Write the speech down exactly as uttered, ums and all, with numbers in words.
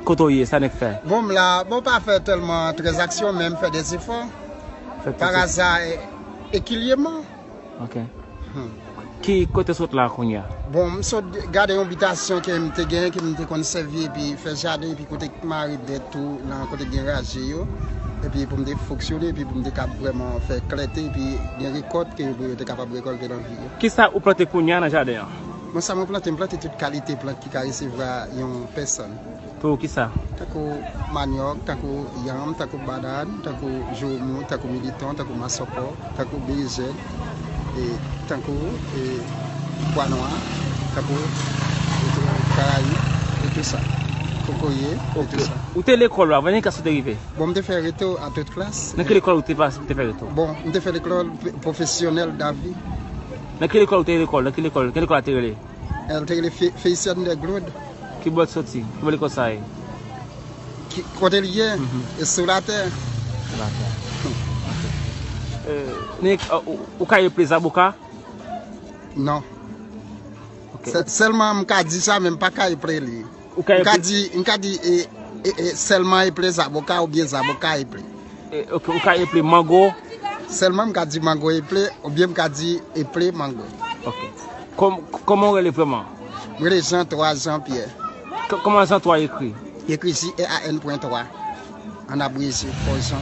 Kote w ye, sa nèk fè? Bon, m la, bon, pa fè tèlman tranzaksyon, men m fè de zefò. Fè ti Paraza, e- ekilyèman. Ok. Hmm. Ki kote sot la kounye a? Bon, m sot gade yon bitasyon ke m te gen, ke m te konn sèvi, epi fè jaden, epi kote mare dèt tou, nan kote gen raje yo. Epi pou m te fonksyone, epi pou m te kab vrèman fè klète, epi gen rekòt ke yo te kapab rekòlte nan vi yo. Kisa ou plante kounye a nan jaden an? Bon, sa mwen plante, m plante tout kalite plant ki ka resevwa yon pèsòn. Tankou kisa? Tankou manyòk, tankou yanm, tankou banann, tankou joumou, tankou militon, tankou masòkò, tankou berejèn, e tankou e, pwa nwa, tankou e, karayib, e tou sa. Kokoye, e tou sa. Ou te lekòl ou, avan nan klas ou te rive? Bon, m te fè reto a tout klas. Nan ki lekòl ou te pase, ou te fè reto? Bon, m te fè lekòl pwofesyonèl Davi. Nan ki lekòl ou te lekòl? Nan ki lekòl? Ki lekòl la te rele? El te rele Felician de Glood. Ki bò l soti? Ki bò lekòl sa ye? Ki, kote l ye? Mhm. E sou latè. Sou latè. Ou ka eple zaboka? Non. Sèlman m ka di sa, men m pa ka eple li. M ka di, m ka di e, e, e, sèlman eple zaboka oubyen zaboka eple. E, ok, ou ka eple mango? Sèlman m ka di mango eple, oubyen m ka di eple mango. Ok. Kòm, kòman ou rele vrèman? Mwen rele Jean Trois Jean Pierre. K- Kòman Jean Trois ekri? Li ekri J E A N pwen twa. An abreje, Fò Jean.